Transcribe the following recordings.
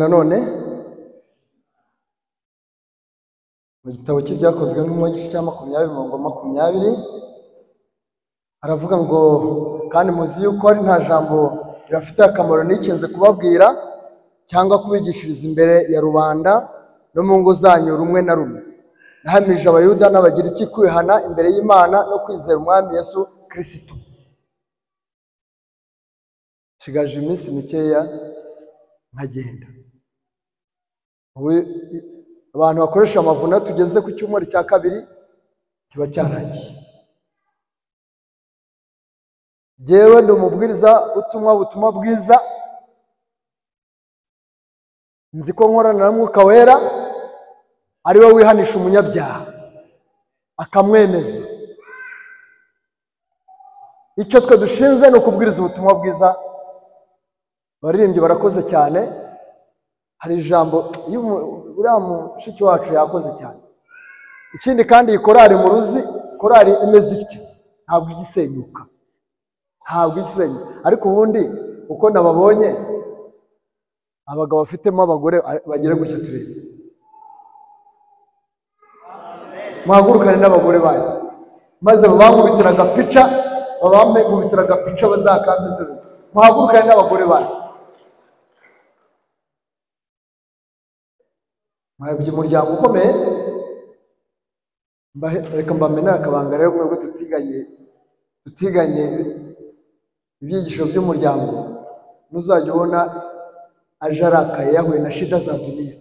Nanone mu gitabo cy'Ibyakozwe n'Intumwa igice cya 20 umurongo 20 aravuga ngo kandi muzi yuko ari nta jambo ribafitiye akamaro nikinze kubabwira cyangwa kubigishiriza imbere ya rubanda no mu ngo zanyu rumwe na rumwe. Nahamije Abayuda n'Abagiriki kwihana imbere y'Imana no kwizera Umwami Yesu Kristo. Nsigaje iminsi mikeya nkagenda. Abantu bakoresha amavuna tugeze ku cyumweru cya kabiri kiba cyarangiye. Jyewe ndi umubwiriza utumwa ubutumwa bwiza, nzi ko nkorana na Mwuka Wera ari we wihanisha umunyabyaha akamwemeza. Icyo twe dushinze ni ukubwiriza ubutumwa bwiza. Abaririmbyi barakoze cyane. Hari ijambo uriya mushiki wacu yakoze cyane. Ikindi kandi iyi korari mu ruzi, korari imeze itya, ntabwo igisenyuka, ntabwo igisenyuka. Ariko ubundi uko nababonye abagabo bafitemo abagore bagera gutya turebe, muhagurukane n'abagore banyu maze babamubitira agapica, babamubitira agapica bazakambitse. Muhagurukane n'abagore banyu. Mwabye umuryango ukomeye. Reka mbamenere akabanga rero, mwebwe tutiganye ibyigisho by'umuryango. Ntuzajya ubona aje arakaye yahuye na shida za duniya,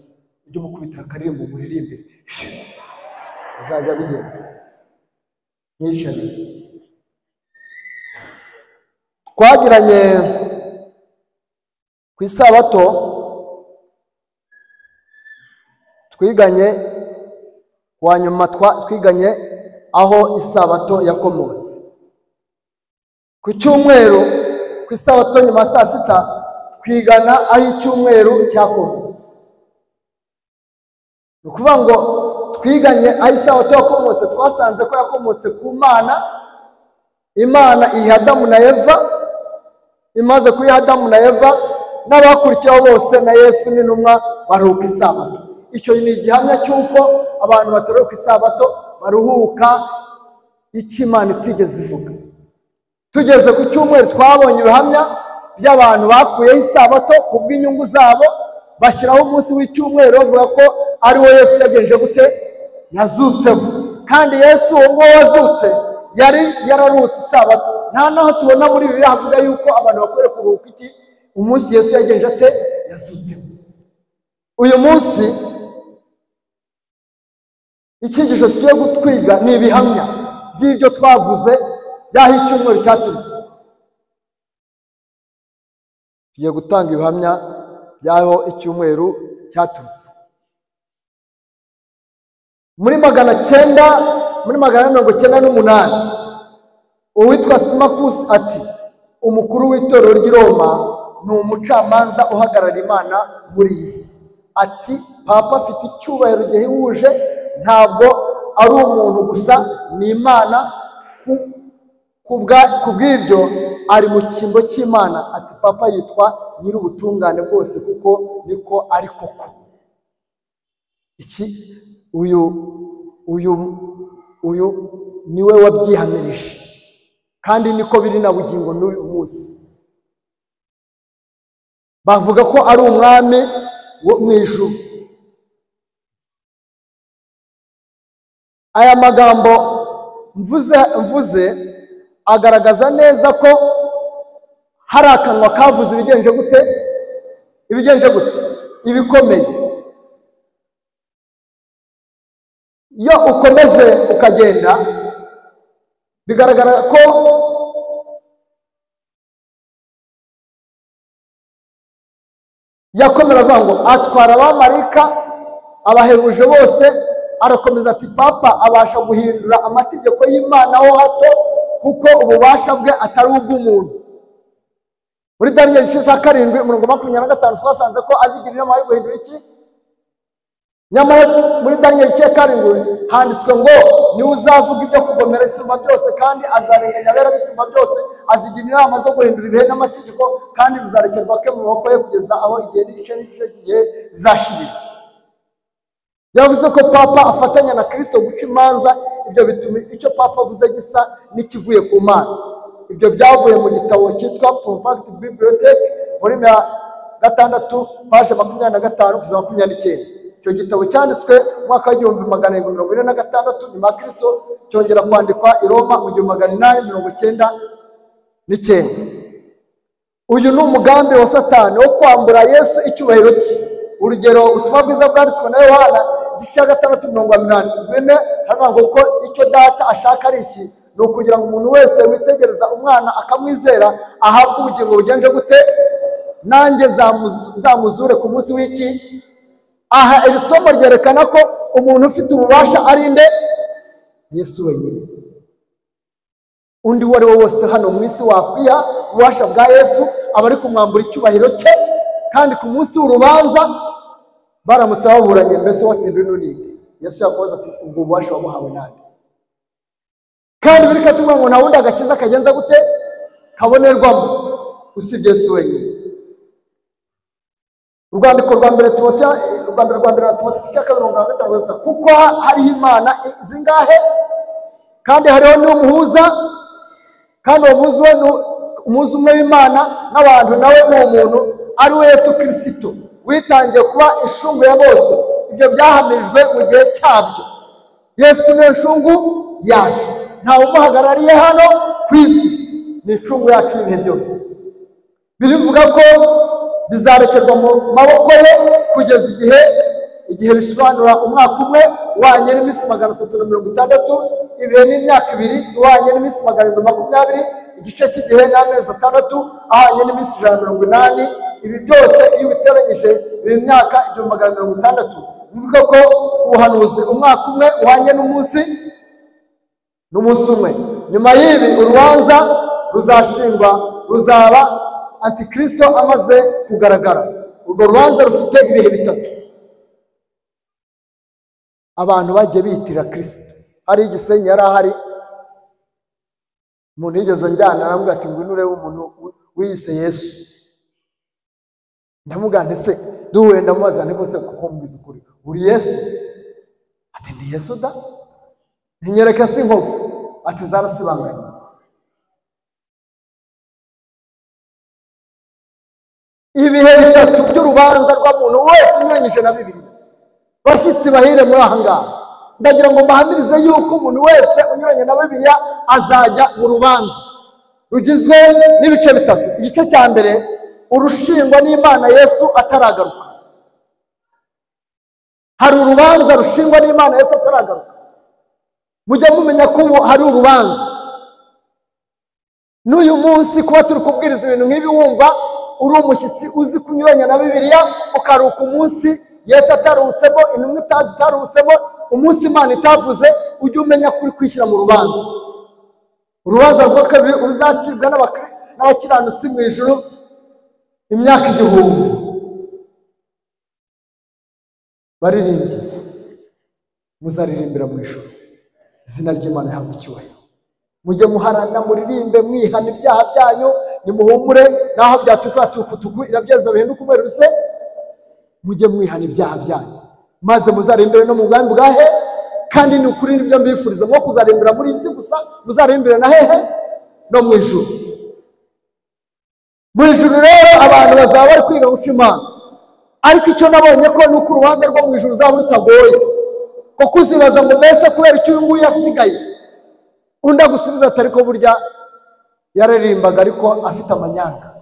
ujye umukubitira akaririmbo muririmbire, bizajya bigenda. Mwicare. Twagiranye ku isabato, twiganye wa nyuma, twiganye aho isabato yakomotse. Ku cyumweru, ku isabato nyuma saa sita, twigana aho icyumweru cyakomotse. Ni ukuvuga ngo twiganye aho isabato yakomotse, twasanze ko yakomotse ku Mana. Imana iha Adamu na Eva, imaze kuyiha Adamu na Eva n'abakurikiyeho bose na Yesu n'intumwa baruhuka isabato. Icyo ni igihamya cy'uko abantu bataruhuka isabato baruhuka icyo Imana itigeze ivuga. Tugeze ku cyumweru twabonye ibihamya by'abantu bakuyeho isabato ku bw'inyungu zabo, bashyiraho umunsi w'icyumweru bavuga ko ari wo Yesu yagenje gute, yazutseho. Kandi Yesu uwo nguwo wazutse yari yararutse isabato. Nta naho tubona muri Bibiliya havuga yuko abantu bakwiriye kuruhuka iki umunsi Yesu yagenje ate, yazutseho. Uyu munsi icyigisho tugiye gutwiga ni ibihamya by'ibyo twavuze by'aho icyumweru cyaturutse. Tugiye gutanga ibihamya by'aho icyumweru cyaturutse. Muri 998 uwitwa Simakusi ati umukuru w'itorero ry'i Roma ni umucamanza uhagarara Imana muri iyi si. Ati Papa afite icyubahiro gihebuje, ntabwo ari umuntu gusa, ni Imana. Ku bw'ibyo ari mu cyimbo cy'Imana. Ati Papa yitwa nyir'ubutungane bwose kuko niko ari koko. Iki uyu uyu uyu niwe wabyihamirije, kandi niko biri na bugingo n'uyu munsi. Bavuga ko ari umwami wo mu ijuru. Aya magambo mvuze agaragaza neza ko hari akanwa kavuze ibigenje gute, ibigenje gute, ibikomeye. Iyo ukomeje ukagenda bigaragara ko yakomera avuga ngo atwara abamarayika abahebuje bose. Arakomeza ati Papa abasha guhindura amategeko y'Imana ho hato, kuko ububasha bwe atari ubw'umuntu. Muri Daniyeli igice cya 7 umurongo 25 twasanze ko azigira inama yo guhindura iki, Nyamara muri Daniyeli igice 7 handitswe ngo niwe uzavuga ibyo kugomera Isumba byose, kandi azarenganya abera b'Isumba byose, azigira inama zo guhindura ibihe n'amategeko, kandi bizarekerwa ke mu maboko ye kugeza aho igihe n'igice n'igice cy'igihe bizashirira. Yavuze ko Papa afatanya na Kristo guca imanza, ibyo bituma icyo Papa avuze gisa n'ikivuye ku Mana. Ibyo byavuye mu gitabo cyitwa Compact Bibliothèque, volume ya 6, page 25 kugeza 29. Icyo gitabo cyanditswe mu mwaka w'1746 nyuma ya Kristo, cyongera kwandikwa i Roma mu 1899. Uyu ni umugambi wa Satani wo kwambura Yesu icyubahiro cye. Urugero, ubutumwa bwiza bwanditswe na Yohana igice cya 6:44 haravuga ko icyo Data ashaka ari iki, ni ukugira ngo umuntu wese witegereza umwana akamwizera ahabwe ubugingo bugenje gute, nanjye nzamuzure ku munsi w'iki. Aha iri somo ryerekana ko umuntu ufite ububasha ari nde? Yesu wenyine. Undi uwo ari we wese hano mu isi wakwiha ububasha bwa Yesu aba ari kumwambura icyubahiro cye, kandi ku munsi w'urubanza baramutse baburanye, mbese watsinda n'uninde? Yesu yakoze ati ubwo bubasha wabuhawe nande? Kandi birika tuvuga ngo nta wundi agakiza kagenza gute kabonerwamo usibye Yesu wenyine. Urwandiko rwa mbere Timoteyo, rwa mbere Timoteyo igice cya 2:5, kuko hariho Imana zingahe, kandi hariho n'umuhuza, kandi uwo muhuza umwe w'Imana n'abantu nawe ni umuntu, ari we Yesu Kristo, witangiye kuba inshungu ya bose. Ibyo byahamijwe mu gihe cyabyo. Yesu ni inshungu yacu, ntawe umuhagarariye hano ku isi, ni inshungu yacu ibihe byose. Birivuga ko bizarekerwa mu maboko ye kugeza igihe bisobanura umwaka umwe uhwanye n'iminsi 360, ibihe n'imyaka 2 ihwanye n'iminsi 720, igice cy'igihe n'amezi 6 ahwanye n'iminsi 180. Ibi byose iyo ubiteranyije biba imyaka 1160. Bivuga ko ubuhanuzi umwaka umwe uhwanye n'umunsi umwe. Nyuma y'ibi urubanza ruzashingwa, ruzaba Antikristo amaze kugaragara. Urwo rubanza rufite ibihe bitatu. Abantu bagiye bitira Kristo. Hari Igisenyi yari ahari, umuntu yigeze njyana arambwira ati ngwino urebe umuntu wiyise Yesu. Ndamubwira nti se duhuye, ndamubaza nti se kuko mbwiza ukuri uri Yesu? Ati ndi Yesu da. Ntinyereka si inkovu. Ati zarasibanganye. Ibihe bitatu by'urubanza rw'umuntu wese unyuranyije na Bibiliya. Bashyitsi bahire muri aha ngaha, ndagira ngo mbahamirize yuko umuntu wese unyuranye na Bibiliya azajya mu rubanza rugizwe n'ibice bitatu. Igice cya mbere, urushingwa n'Imana Yesu ataragaruka. Hari urubanza rushingwa n'Imana Yesu ataragaruka. Mujye mumenya ko ubu hari urubanza. N'uyu munsi kuba turi kubwiriza ibintu nk'ibi wumva uri umushyitsi uzi kunyuranya na Bibiliya, ukaruka umunsi Yesu atarutsemo, intumwa itarutsemo, umunsi Imana itavuze, ujye umenya kuri kwishyira mu rubanza. Urubanza rwa kabiri ruzacibwa n'abakiranutsi mu ijuru imyaka 1000. Baririmbye, muzaririmbira mu ijuru, izina ry'Imana rihabwe icyubahiro. Mujye muharana, muririmbe, mwihana ibyaha byanyu, nimuhumure naho byatukura tukutuku irabyeza bihinduka umweru se. Mujye mwihana ibyaha byanyu maze muzarimbire no mu bwami bwahe. Kandi ni ukuri nibyo mbifuriza, mwo kuzarimbira muri isi gusa, muzarimbire na hehe? No mu ijuru. Mu ijuru rero abantu bazaba bari kwiga guca imanza, ariko icyo nabonye ko ni uko urubanza rwo mu ijuru ruzaba rutagoye, kuko uzibaza ngo mbese kubera icyo uyu nguyu yasigaye, undi agusubiza ati ariko burya yararirimbaga ariko afite amanyanga,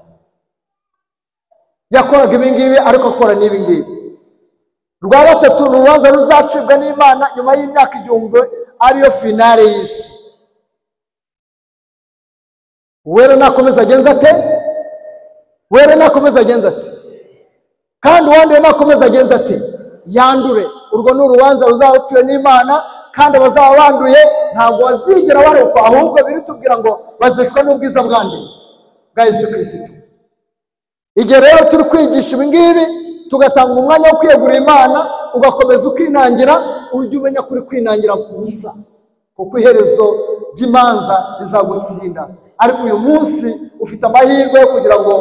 yakoraga ibi ngibi ariko akora n'ibi ngibi. Rwa gatatu ni urubanza ruzacibwa n'Imana nyuma y'imyaka 1000, ariyo finale y'isi. Uwera nakomeza agenza ate? Uwera nakomeza agenza ate? Kandi uwanduye nakomeza agenza ate? Yandure. Urwo ni urubanza ruzaciwe n'Imana, kandi abazaba banduye ntabwo bazigera barokwa, ahubwo biritubwira ngo bazicwa n'ubwiza bwande bwa Yesu Kristo. Igihe rero turi kwigisha ibi ngibi, tugatanga umwanya wo kwiyegurira Imana, ugakomeza ukinangira, ujye umenya kuri kwinangira ku busa, kuko iherezo ry'imanza rizagutsinda. Ariko uyu munsi ufite amahirwe yo kugira ngo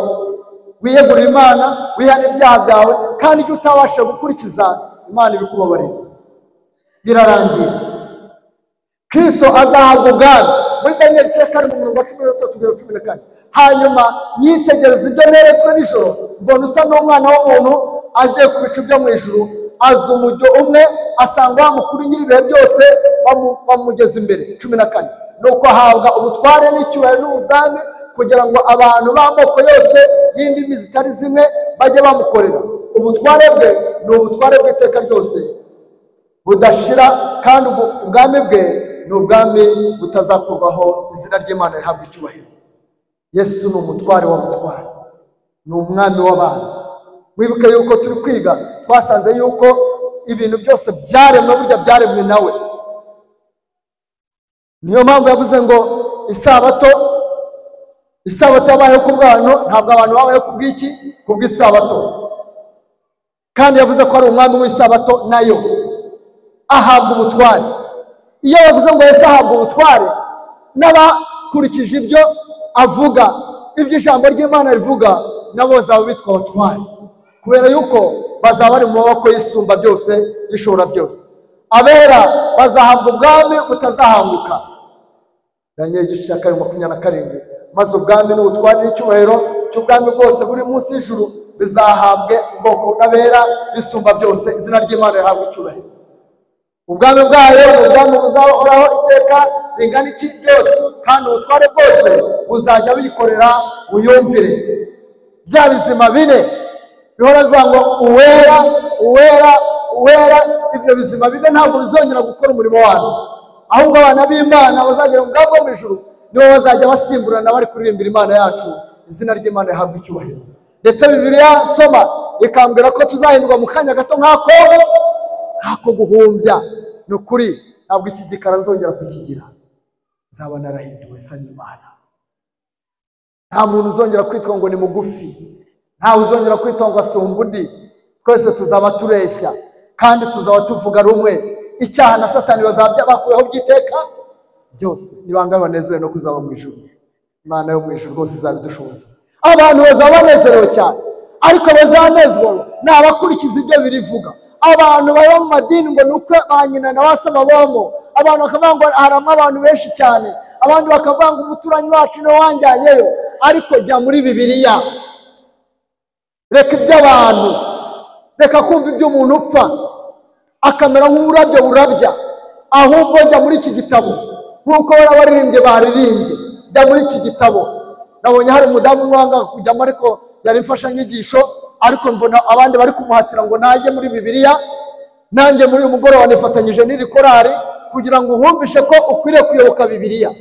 wiyegurire Imana, wihane ibyaha byawe, kandi icyo utabasha gukurikiza Imana ibikubabarira. Birarangiye. Kristo azahabwa ubwami. Muri Daniyeli igice cya 7 umurongo wa 13 kugeza 14. Hanyuma nyitegereza ibyo neretswe nijoro, mbona usa n'umwana w'umuntu aziye ku bicu byo mu ijuru, aza umujyo umwe asanga wa mukuru nyir'ibihe byose, bamugeza imbere. 14. Nuko ahabwa ubutware n'icyubahiro n'ubwami, kugira ngo abantu b'amoko yose y'indimi zitari zimwe bajye bamukorera. Ubutware bwe ni ubutware bw'iteka ryose budashira, kandi ubwami bwe ni ubwami butazakurwaho. Izina ry'Imana rihabwa icyubahiro. Yesu ni umutware w'abatware, ni umwami w'abantu. Wibuke yuko turi kwiga, twasanze yuko ibintu byose byaremwe, burya byaremwe nawe. Niyo mpamvu yavuze ngo isabato yabayeho ku bw'abantu, ntabwo abantu babayeho ku bw'iki? Ku bw'isabato. Kandi yavuze ko ari umwami w'isabato nayo, ahabwa ubutware. Iyo bavuze ngo Yesu ahabwa ubutware, n'abakurikije ibyo avuga, ibyo ijambo ry'Imana rivuga, nabo bazaba bitwa abatware, kubera yuko bazaba bari mu maboko y'isumba byose, y'ishobora byose. Abera bazahabwa ubwami butazahanguka. Daniyeli igice cya 7 27. Maze ubwami n'ubutware n'icyubahiro cy'ubwami bwose buri munsi y'ijuru bizahabwe ubwoko n'abera bisumba byose. Izina ry'Imana rihabwa icyubahiro. Ubwami bwayo ni ubwami buzahoraho iteka ringana iki ryose, kandi ubutware bwose buzajya buyikorera buyumvire. Bya bizima bine bihora bivuga ngo uwera, uwera, uwera, ibyo bizima bine ntabwo bizongera gukora umurimo wabyo, ahubwo abana b'Imana bazagera mu bwami bwo mu ijuru nibo bazajya basimburana bari kuririmbira Imana yacu. Izina ry'Imana rihabwa icyubahiro. Ndetse Bibiliya soma ikambwira ko tuzahindurwa mu kanya gato nk'ako guhumbya. Ni ukuri ntabwo iki gikara nzongera kukigira, nzaba narahinduwe sa n'Imana. Nta muntu uzongera kwitwa ngo ni mugufi, ntawe uzongera kwitwa ngo asumba undi. Twese tuzaba tureshya kandi tuzaba tuvuga rumwe. Icyaha na Satani bazaba bakuyeho by'iteka byose. Ni bangahe banezerewe no kuzaba mu ijuru? Imana yo mu ijuru rwose izabidushoboza. Abantu bazaba banezerewe cyane, ariko bazanezerwa ni abakurikiza ibyo birivuga. Abantu baba mu madini ngo nuko ba nyina na ba se babamo, abantu bakavuga ngo haramo abantu benshi cyane, abandi bakavuga ngo umuturanyi wacu niwe wanjyanyeyo. Ariko jya muri Bibiliya, reka iby'abantu, reka kumva iby'umuntu upfa akamera nk'uburabyo burabya, ahubwo jya muri iki gitabo nk'uko abaririmbye baririmbye. Jya muri iki gitabo. Nabonye hari umudamu umwe wanga kujyamo, ariko yari imfashanyigisho, ariko mbona abandi bari kumuhatira ngo najye muri Bibiliya. Nanjye muri uyu mugoroba nifatanyije n'iri korari kugira ngo nkumvishe ko ukwiriye kuyoboka Bibiliya,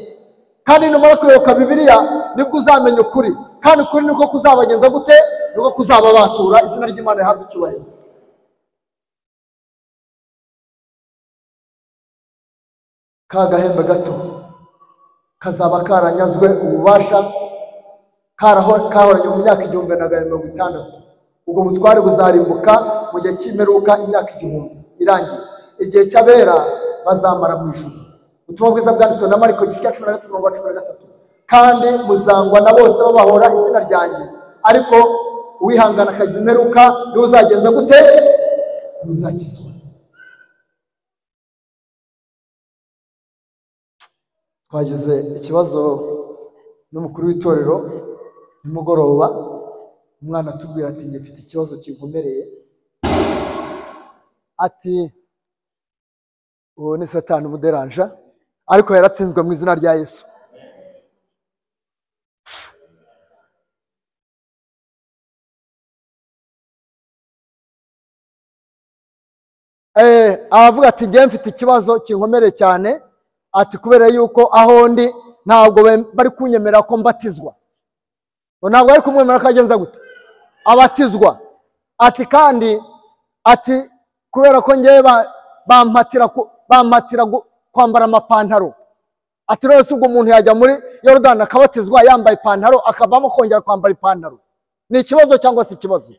kandi numara kuyoboka Bibiliya nibwo uzamenya ukuri, kandi ukuri niko kuzabagenza gute? Niko kuzababatura. Izina ry'Imana rihabwa icyubahiro. Ka gahembe gato kazaba karanyazwe ububasha kahoranye mu myaka 1660. Ubwo butware buzarimbuka mu gihe cy'imperuka, imyaka 1000 irangiye, igihe cy'abera bazamara mu ijuru. Ubutumwa bwiza bwanditswe na Mariko igice cya 13 umurongo wa 13. Kandi muzangwa na bose babahora izina ryanjye, ariko uwihangana akazi imperuka niwe uzagenza gute? Niwe uzakizwa. Twagize ikibazo n'umukuru w'itorero nimugoroba, umwana atubwira ati njye mfite ikibazo kinkomereye, ati uwo ni Satani umuderanja, ariko yaratsinzwe mu izina rya Yesu. Aravuga ati njye mfite ikibazo kinkomereye cyane, ati kubera yuko aho ndi ntabwo bari kunyemera ko mbatizwa. Ntabwo bari kumwemera ko agenza gute abatizwa. Ati kandi ati kubera ko ngewe bampatira kwambara amapantaro. Ati rero ubwo umuntu yajya muri Yorodani akabatizwa yambaye ipantaro akavamo kongera kwambara ipantaro, ni ikibazo cyangwa se ikibazo?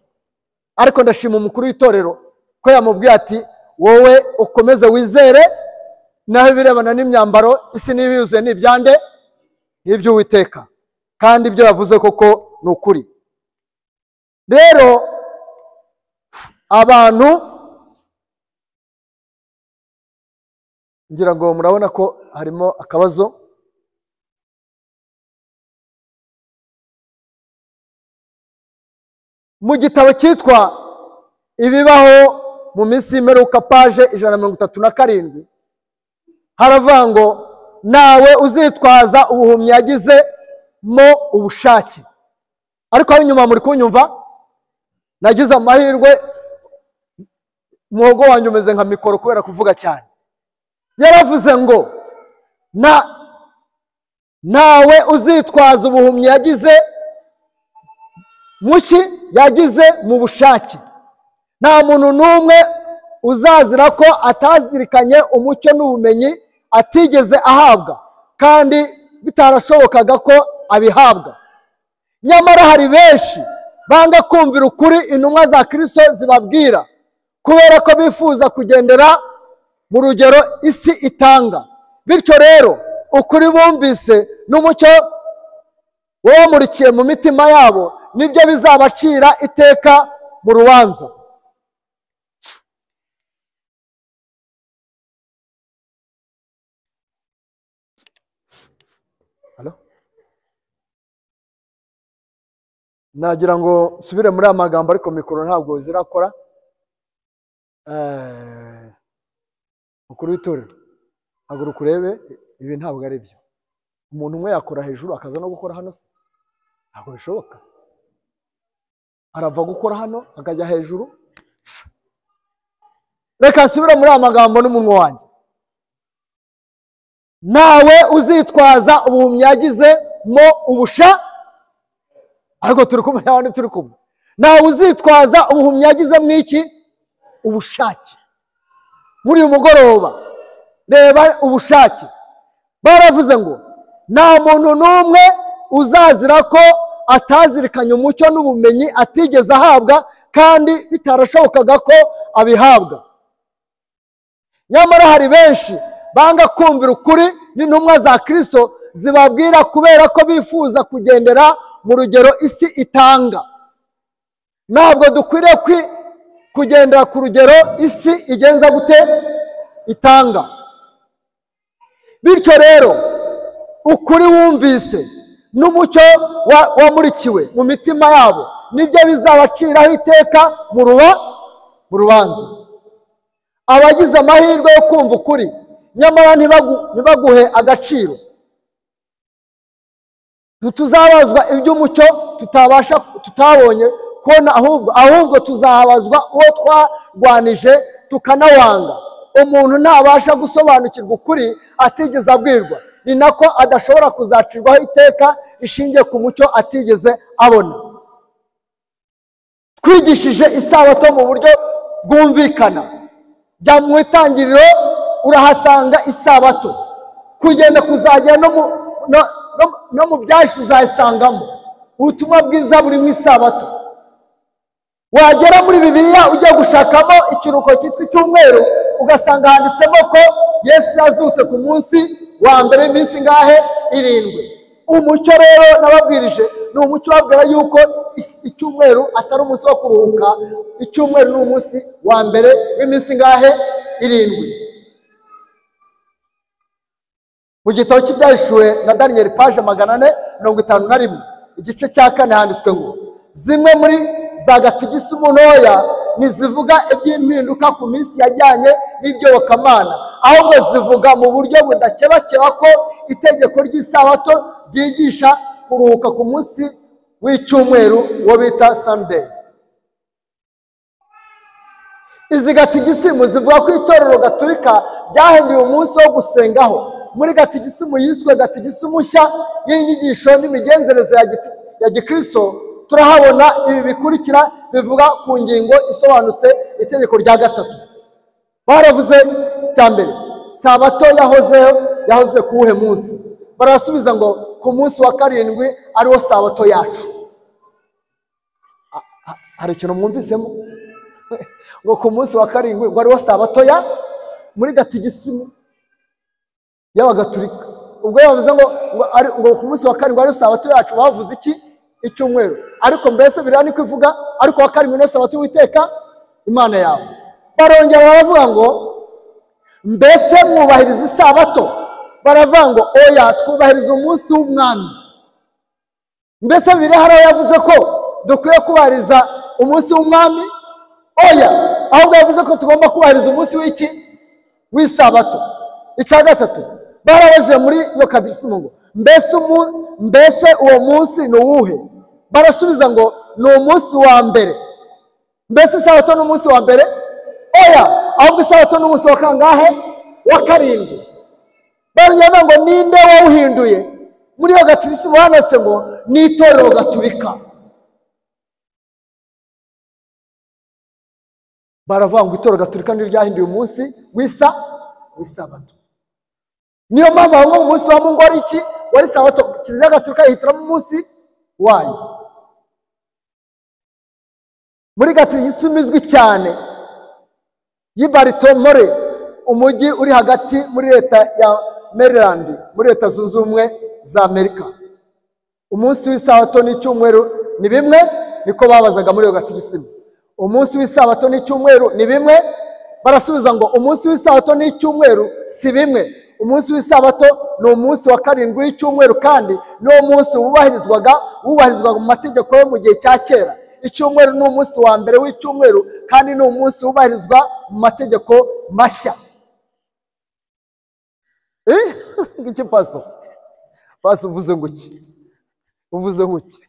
Ariko ndashima umukuru w'itorero Ko yamubwiye ati wowe ukomeze wizere, naho ibirebana n'imyambaro isi n'ibiyuzuye ni ibyande, ni iby'Uwiteka. Kandi ibyo yavuze koko ni ukuri. Rero abantu ngira ngo murabona ko harimo akabazo. Mu gitabo cyitwa Ibibaho mu minsi y'imperuka paje 137 haravuga ngo nawe uzitwaza ubuhumyi yagize mo ubushake. Ariko aho inyuma muri kunyumva, nagize amahirwe umuhogo wanjye umeze nka mikoro kubera kuvuga cyane. Yaravuze ngo nawe uzitwaza ubuhumyi yagize muki yagize mu bushake. Nta muntu n'umwe uzazira ko atazirikanye umucyo n'ubumenyi atigeze ahabwa, kandi bitarashobokaga ko abihabwa. Nyamara hari benshi banga kumvira ukuri intumwa za Kristo zibabwira, kubera ko bifuza kugendera mu rugero isi itanga. Bityo rero ukuri bumvise n'umucyo wamurikiye mu mitima yabo nibyo bizabacira iteka mu rubanza. Nagira ngo nsubire muri aya magambo, ariko mikoro ntabwo zirakora. Mukuru w'itorero, haguruka urebe, ibi ntabwo ari byo. Umuntu umwe yakora hejuru akaza no gukora hano se? Ntabwo bishoboka. Arava gukora hano akajya hejuru. Reka nsubire muri aya magambo n'umunwa wanjye. Nawe uzitwaza ubuhumyi yagize mo ubusha, ariko turi kumwe n'abandi turi kumwe. Nawe uzitwaza ubuhumyi yagize mu iki? Ubushake. Muri uyu mugoroba reba ubushake. Baravuze ngo nta muntu n'umwe uzazira ko atazirikanye umucyo n'ubumenyi atigeze ahabwa, kandi bitarashobokaga ko abihabwa. Nyamara hari benshi banga kumvira ukuri n'intumwa za Kristo zibabwira, kubera ko bifuza kugendera mu rugero isi itanga. Ntabwo dukwiriye kugendera ku rugero isi igenza gute itanga. Bityo rero ukuri wumvise n'umucyo wamurikiwe mu mitima yabo nibyo bizabaciraho iteka mu rubanza. Abagize amahirwe yo kumva ukuri nyamara ntibaguhe agaciro, ntituzabazwa iby'umucyo tutabasha tutabonye kubona, ahubwo tuzahabazwa uwo twarwanije tukanawanga. Umuntu ntabasha gusobanukirwa ukuri atigeze abwirwa, ni nako adashobora kuzacirwaho iteka rishingiye ku mucyo atigeze abona. Twigishije isabato mu buryo bwumvikana. Jya mu itangiriro urahasanga isabato, kugenda kuzagera no mu byashi uzayisangamo. Ubutumwa bwiza buri mu isabato. Wagera muri Bibiliya ujya gushakamo ikiruhuko cyitwa icyumweru, ugasanga handitsemo ko Yesu yazutse ku munsi wa mbere w'iminsi ngahe? 7. Umucyo rero nababwirije ni umucyo wabwira yuko icyumweru atari umunsi wo kuruhuka. Icyumweru ni umunsi wa mbere w'iminsi ngahe? 7. Mu gitabo cy'Ibyahishuwe na Daniel page 451 igice cya 4 handitswe ngo zimwe muri za gatigisimu ntoya ntizivuga iby'impinduka ku minsi yajyanye n'ibyobokamana, ahubwo zivuga mu buryo budakebakeba ko itegeko ry'isabato ryigisha kuruhuka ku munsi w'icyumweru wo bita Sunday. Izi gatigisimu zivuga ko itorero gatolika ryahinduye umunsi wo gusengaho. Muri gatigisimu yiswe gatigisimu nshya y'inyigisho n'imigenzereze ya gikristo, turahabona ibi bikurikira bivuga ku ngingo isobanutse itegeko rya 3. Baravuze cya mbere, sabato yahoze kuwuhe munsi? Barasubiza ngo ku munsi wa 7 ariwo sabato yacu. Hari ikintu mwumvisemo? Ngo ku munsi wa karindwi ngo ariwo sabato ya muri gatigisimu y'abagatulika. Ubwo yavuze ngo ngo ku munsi wa karindwi ariwo sabato yacu, bavuze iki? Icyumweru. Ariko mbese biriya niko ivuga, ariko wa karindwi niyo sabato y'Uwiteka Imana yawe. Barongera baravuga ngo mbese mwubahiriza isabato? Baravuga ngo oya, twubahiriza umunsi w'umwami. Mbese biriya hari aho yavuze ko dukwiye kubahiriza umunsi w'umwami? Oya, ahubwo yavuze ko tugomba kubahiriza umunsi w'iki? W'isabato. Icya gatatu barabajije muri iyo katikisimu ngo mbese uwo munsi ni uwuhe? Barasubiza ngo ni umunsi wa mbere. Mbese isabato ni umunsi wa mbere? Oya, ahubwo isabato ni umunsi wa kangahe? Wa karindwi. Barongera ngo ninde wawuhinduye? Muri iyo gatikisimu handitse ngo ni itorero gatulika. Baravuga ngo itorero gatulika niryo ryahinduye umunsi w'isabato. Niyo mpamvu aho umunsi wa Mungu wari iki? Wari sabato. Kiliziya gatulika yihitiramo umunsi wayo. Muri gatigisimu izwi cyane y'i Baltimore, umujyi uri hagati muri leta ya Maryland muri Leta Zunze Ubumwe za Amerika, umunsi w'isabato n'icyumweru ni bimwe, niko babazaga muri iyo gatigisimu. Umunsi w'isabato n'icyumweru ni bimwe? Barasubiza ngo umunsi w'isabato n'icyumweru si bimwe. Umunsi w'isabato ni umunsi wa karindwi w'icyumweru, kandi niwo munsi wubahirizwaga mu mategeko yo mu gihe cya kera. Icyumweru ni umunsi wa mbere w'icyumweru, kandi ni umunsi wubahirizwa mu mategeko mashya. Ngiki paso? Paso uvuze ngo iki? Uvuze ngo iki?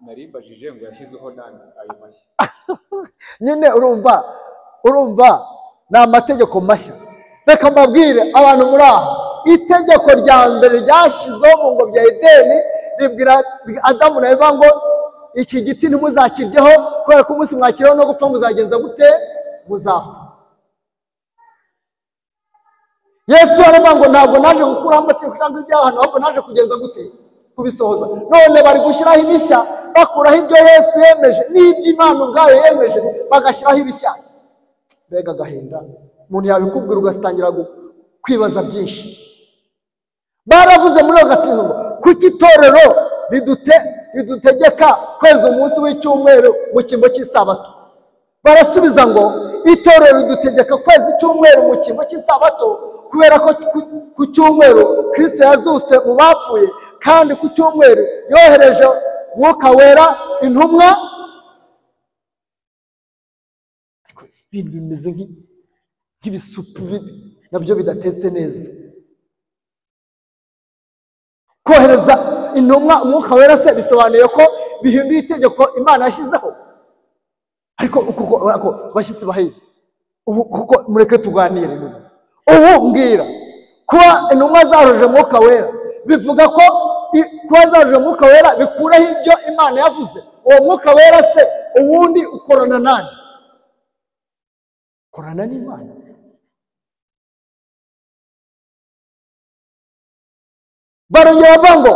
Narimbajije ngo yashyizweho nani ayo mashya? Nyine urumva ni amategeko mashya. Reka mbabwire abantu muri aho, itegeko rya mbere ryashyizweho mu ngobyi ya Edeni ribwira Adamu na Eva ngo iki giti ntimuzakiryeho, kubera ko umunsi mwakiriho no gupfa muzagenza gute? Muzapfa. Yesu aravuga ngo ntabwo naje gukuraho amategeko cyangwa ibyaha, ahubwo naje kugenza gute? Kubisohoza. None bari gushyiraho ibishya, bakuraho ibyo Yesu yemeje n'ibyo Imana ubwayo yemeje, bagashyiraho ibishyashya. Mbega agahinda! Umuntu yabikubwira ugatangira kwibaza byinshi. Baravuze muri iyo gatsindwa ngo kuki itorero ridutegeka kweza umunsi w'icyumweru mu cyimbo cy'isabato? Barasubiza ngo itorero ridutegeka kweza icyumweru mu cyimbo cy'isabato kubera ko ku cyumweru Kristo yazutse mu bapfuye, kandi ku cyumweru yohereje Mwuka Wera intumwa. Ibintu bimeze nk'ibisupu nabyo bidatetse neza. Kohereza intumwa Umwuka Wera se bisobanuye ko bihinduye itegeko Imana yashyizeho? Ariko kuko bashyitsi bahire ubu, kuko mureke tuganire. Ubu mbwira, kuba intumwa zaroje Umwuka Wera bivuga ko kuba zaroje Umwuka Wera bikuraho ibyo Imana yavuze? Uwo Mwuka Wera se ubundi ukorana nani? Ukorana n'Imana. Barongera bavuga ngo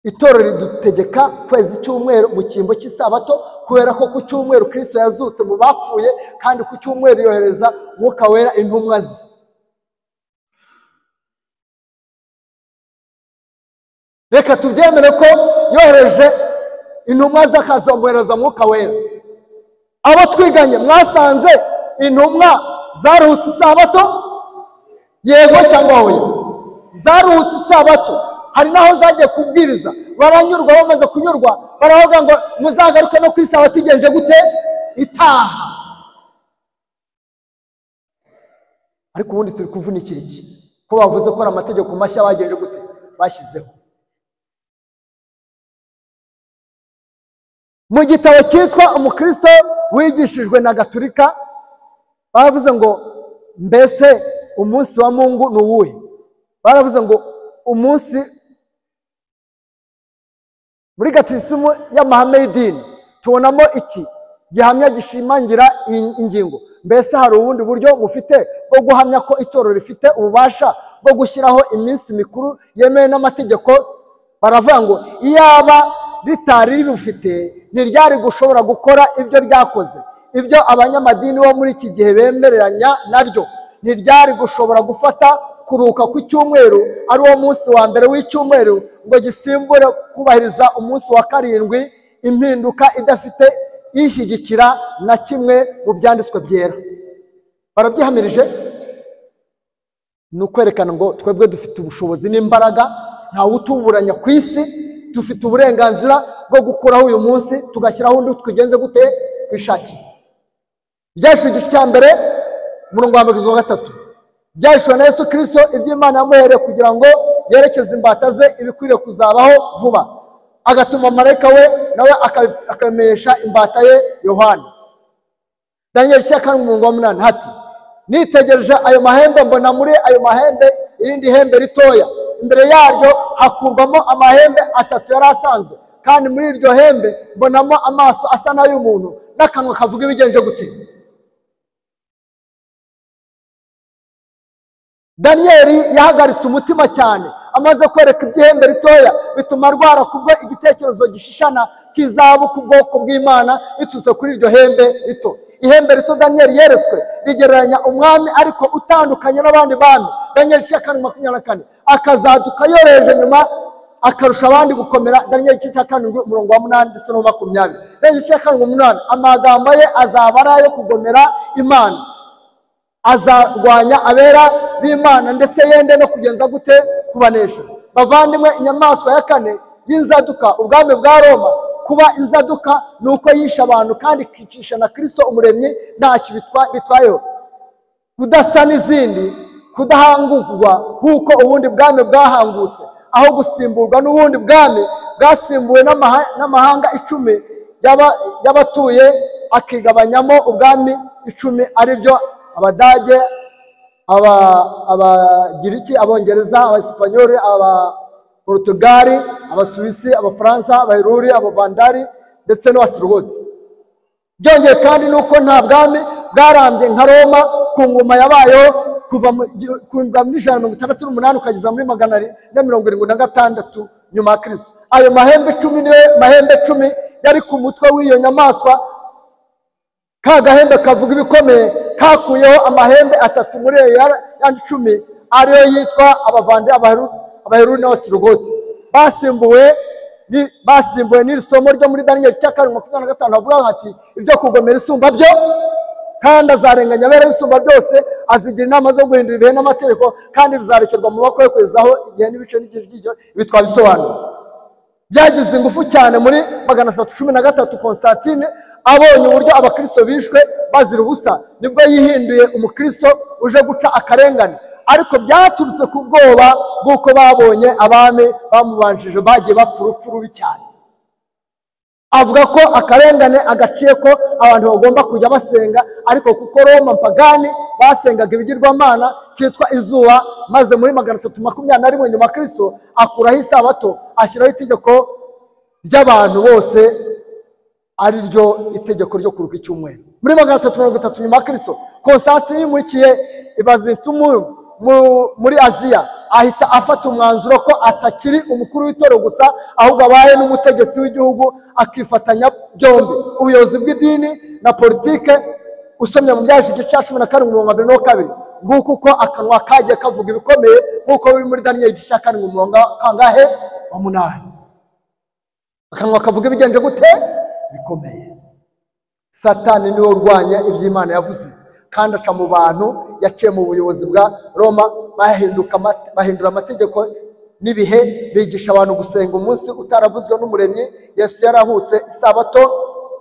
itorero ridutegeka kweza icyumweru mu cyimbo cy'isabato, kubera ko ku cyumweru Kristo yazutse mu bapfuye, kandi ku cyumweru yohereza Mwuka Wera intumwa ze. Reka tubyemere ko yohereje intumwa ze akazamwohereza Mwuka Wera. Abo twiganye mwasanze intumwa zaruhutse isabato? Yego cyangwa oya? Zaruhutse isabato. Hari naho zagiye kubwiriza baranyurwa, bamaze kunyurwa baravuga ngo muzagaruke no ku isabato igenje gute? Itaha. Ariko ubundi turi kuvunikira iki? Ko bavuze ko ari amategeko mashya bagenje gute? Bashyizeho. Mu gitabo cyitwa Umukristo wigishijwe na Gatulika baravuze ngo mbese umunsi wa Mungu ni uwuhe? Baravuze ngo umunsi muri gatisimu y'amahame y'idini tubonamo iki gihamya gishimangira ingingo. Mbese hari ubundi buryo mufite bwo guhamya ko itorero rifite ububasha bwo gushyiraho iminsi mikuru yemewe n'amategeko? Baravuga ngo iyaba ritari ribufite ntiryari gushobora gukora ibyo ryakoze, ibyo abanyamadini bo muri iki gihe bemereranya naryo. Ntiryari gushobora gufata kuruhuka kw'icyumweru ari wo munsi wa mbere w'icyumweru ngo gisimbure kubahiriza umunsi wa karindwi, impinduka idafite ishyigikira na kimwe mu byanditswe byera. Barabyihamirije, ni ukwerekana ngo twebwe dufite ubushobozi n'imbaraga, ntawe utuburanya ku isi, dufite uburenganzira bwo gukuraho uyu munsi tugashyiraho undi twigenze gute twishakiye. Byahishwe igice cya mbere umurongo wa mbere kugeza uwa gatatu. Byahishwe na Yesu Kristo iby'Imana yamuhereye kugira ngo yerekeze imbata ze ibikwiriye kuzabaho vuba, agatuma marayika we nawe akamenyesha imbata ye Yohana. Daniel igice cya kane umurongo wa 8 hati nitegereje ayo mahembe mbona muri ayo mahembe irindi hembe ritoya, imbere yaryo hakurwamo amahembe atatu yari asanzwe, kandi muri iryo hembe mbonamo amaso asa n'ay'umuntu n'akanwa kavuga ibigenje gute. Daniel yahagaritse umutima cyane amaze kwereka iby'ihembe ritoya, bituma arwara kubwo igitekerezo gishishana kizabu ku bwoko bw'Imana biturutse kuri iryo hembe rito. Ihembe rito Daniel yeretswe rigereranya umwami ariko utandukanye n'abandi bami. Daniel igice cya 24 akazaduka yoroheje nyuma akarusha abandi gukomera. Daniel igice cya 7 umurongo wa 8 ndetse no 20. Daniel igice cya 8 amagambo ye azaba ari ayo kugomera Imana, azarwanya abera b'Imana ndetse yende no kugenza gute kubanesha. Bavandimwe, inyamaswa ya kane y'inzaduka, ubwami bwa Roma, kuba inzaduka nuko yisha abantu kandi ikicisha na Kristo umuremyi ntacyo bitwayeho, kudasa n'izindi, kudahangurwa nk'uko ubundi bwami bwahangutse, aho gusimburwa n'ubundi bwami bwasimbuwe n'amahanga 10 y'abatuye, akigabanyamo ubwami 10 aribyo Abadage, Abagiriki, Abongereza, Abasipanyoli, Abaportugali, Abasuwisi, Abafaransa, Abaheruri, Abavandari ndetse n'Abasirogoti. Byongeye kandi nuko nta bwami bwarambye nka Roma ku ngoma yabayeho kuva muri 168 ukageza muri 476 nyuma ya Kristo. Ayo mahembe 10 niyo mahembe 10 yari ku mutwe w'iyo nyamaswa. Ka gahembe kavuga ibikomeye kakuyeho amahembe atatu muri ayo yandi 10 ariyo yitwa Abavandi, Abaheruri n'Abasirogoti. Basimbuwe n'iri somo ryo muri Daniel cya 25 bavuga ati ibyo kugomera isumba byo, kandi azarenganya abera isumba byose, azigira inama zo guhindura ibihe n'amategeko, kandi bizarekerwa mu maboko ye kugeza igihe n'ibice n'ijwi ibi twabisobanura. Byagize ingufu cyane muri 313 Constantine abonye uburyo abakristo bishwe bazira ubusa, nibwo yihinduye umukristo uje guca akarengane, ariko byaturutse ku bwoba bw'uko babonye abami bamubanjije bagiye bapfa urupfu rubi cyane. Avuga ko akarengane agaciye ko abantu bagomba kujya basenga, ariko kuko Roma mpagani basengaga ibigirwamana cyitwa izuba, maze muri 321 nyuma Kristo akuraho isabato, ashyiraho itegeko ry'abantu bose ari ryo itegeko ryo kuruka icyumweru. Muri 330 nyuma Kristo Constantine yimukiye ibazintumu muri Aziya, ahita afata umwanzuro ko atakiri umukuru w'itorero gusa, ahubwo abaye n'umutegetsi w'igihugu, akifatanya byombi ubuyobozi bw'idini na politike. Usomye mu Byahishwe igice cya 17 umurongo wa 22, nguko uko akanwa kagiye kavuga ibikomeye nk'uko biri muri Daniel igice cya 7 umurongo kangahe wa 8. Akanwa kavuga ibigenje gute bikomeye. Satani niwe urwanya iby'Imana yavuze, kandi aca mu bantu, yaciye mu buyobozi bwa Roma, bahindura amategeko n'ibihe, bigisha abantu gusenga umunsi utaravuzwe n'umuremyi. Yesu yarahutse isabato.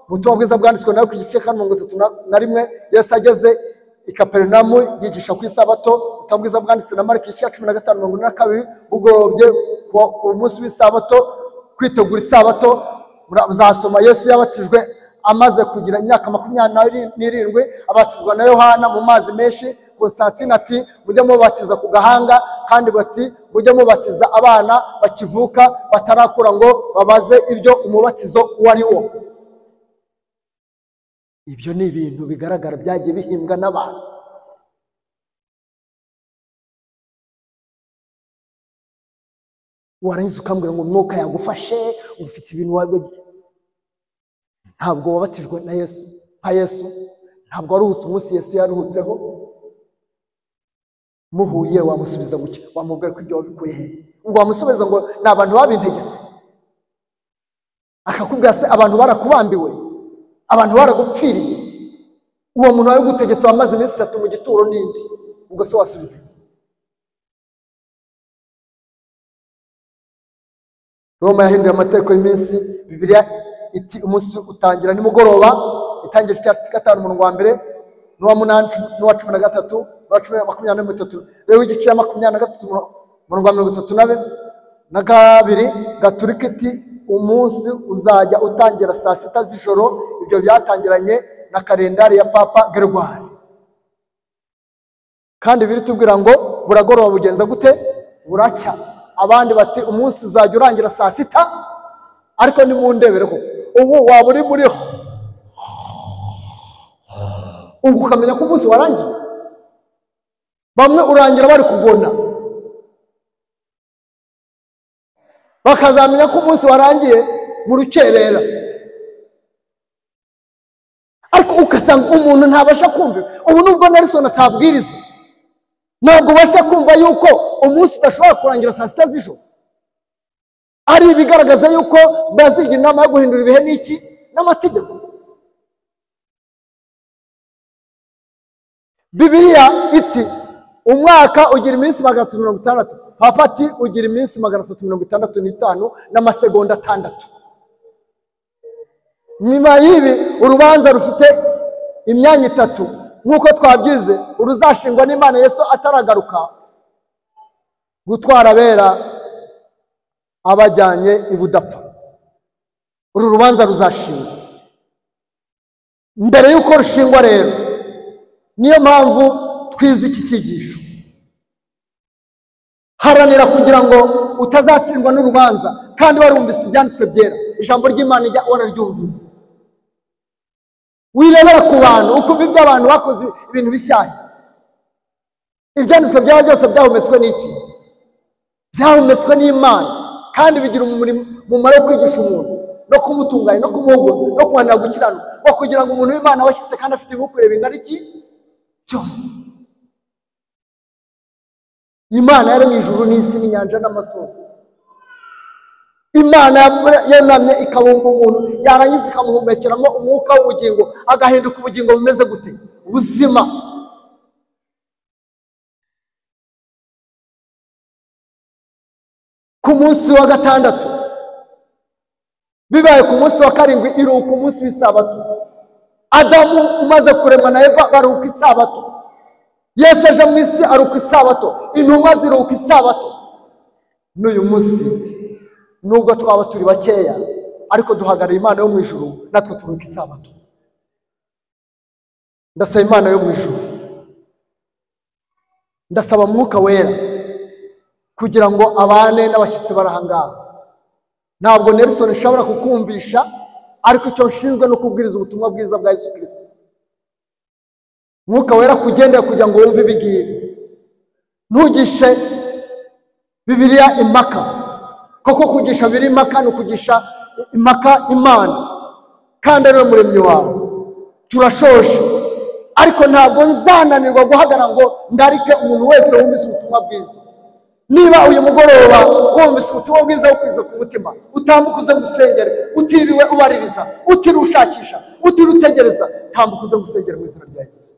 Ubutumwa bwiza bwanditswe nawe ku gice cya 31, Yesu ageze i Kaperinaumu yigisha ku isabato. Ubutumwa bwiza bwanditswe na Mariko igice cya 15:42, bugorobye ku munsi w'isabato, kwitegura isabato. Muzasoma Yesu yabatijwe amaze kugira imyaka 27, abatizwa na Yohana mu mazi menshi. Constantine ati mujye mubatiza ku gahanga, kandi bati mujye mubatiza abana bakivuka batarakura ngo babaze ibyo umubatizo uwo ari wo. Ibyo ni ibintu bigaragara byagiye bihimbwa n'abantu. Warangiza ukambwira ngo umwuka yagufashe, ufite ibintu wawe. Ntabwo wabatijwe na Yesu nka Yesu, ntabwo waruhutse umunsi Yesu yaruhutseho. Muhuye wamusubiza guke? Wamubwira ko ibyo wabikuye hehe? Ubwo wamusubiza ngo ni abantu babintegetse, akakubwira se abantu barakubambiwe, abantu baragupfiriye, uwo muntu wabigutegetse wamaze iminsi 3 mu gituro n'indi, ubwo se wasubiza iki? Roma yahinduye amategeko y'iminsi. Bibiliya iti umunsi utangira nimugoroba, itangira icya 5 umurongo wa 1 n'uwa 8 n'uwa 13 n'uwa 23. Rero igice cya 23 umurongo wa 32 Gaturika iti umunsi uzajya utangira saa 6 z'ijoro. Ibyo byatangiranye na kalendari ya Papa Gregoire. Kandi biri tubwira ngo buragoroba bugenza gute? Buracya. Abandi bati umunsi uzajya urangira saa 6, ariko nimundebere koko ubu waba uri muri ubwo ukamenya ko umunsi warangiye. Bamwe urangira bari kugona, bakazamenya ko umunsi warangiye mu rukerera. Ariko ugasanga umuntu ntabasha kumva. Ubu nubwo Nelson atabwiriza, ntabwo ubasha kumva yuko umunsi udashobora kurangira saa 6 z'ijoro. Ari ibigaragaza yuko baziga inama yo guhindura ibihe n'iki n'amategeko. Bibiliya iti umwaka ugira iminsi 360, Papa ati ugira iminsi 365 n'amasegonda 6. Nyuma y'ibi urubanza rufite imyanya 3 nk'uko twabyize, uruzashingwa n'Imana Yesu ataragaruka gutwara abera abajyanye ibudapfa. Uru rubanza ruzashingwa. Mbere y'uko rushingwa rero, niyo mpamvu twize iki cyigisho. Haranira kugira ngo utazatsindwa n'urubanza kandi warumvise ibyanditswe byera, ijambo ry'Imana ijya wararyumvise. Wirebera ku bantu ukumva ibyo abantu bakoze ibintu bishyashya. Ibyanditswe byera byose byahumetswe n'iki? Byahumetswe n'Imana, kandi bigira umumaro wo kwigisha umuntu no kumutunganya no kumuhugura no kubanira gukiranuka, no kugira ngo umuntu w'Imana abashyitse kandi afite ibimukwiriye bingana iki byose. Imana yaremye ijuru n'isi n'inyanja n'amasoko. Imana yanamye ikabumba umuntu, yarangiza ikamuhumekeramo umwuka w'ubugingo, agahinduka ubugingo bumeze gute? Ubuzima. Ku munsi wa 6 bibaye ku munsi wa 7 iruhuka umunsi w'isabato. Adamu umaze kuremwa na Eva baruhuka isabato. Yesu aje mu isi aruhuka isabato, intumwa ziruhuka isabato. N'uyu munsi nubwo twaba turi bakeya, ariko duhagarara Imana yo mu ijuru, natwe turuhuka isabato. Ndasaba Imana yo mu ijuru, ndasaba Mwuka Wera kugira ngo abane n'abashyitsi barahangaha. Ntabwo Nelson nshobora kukumvisha, ariko icyo nshinzwe no kubwiriza ubutumwa bwiza bwa Yesu Kristo. Mwuka Wera kugendera kugira ngo wumve ibi ngibi. Ntugishe Bibiliya impaka, koko kugisha biri impaka ni ukugisha impaka Imana, kandi ari we muremyi wawe. Turashoje, ariko ntabwo nzananirwa guhagarara ngo ndarike umuntu wese wumvise ubutumwa bwiza. Niba uyu mugoroba wumvise ubutumwa bwiza bukwiza ku mutima, utambuka uze gusengere, utiriwe ubaririza, utiriwe ushakisha, utiriwe utegereza, tambuka uze gusengera mu izina rya Yesu.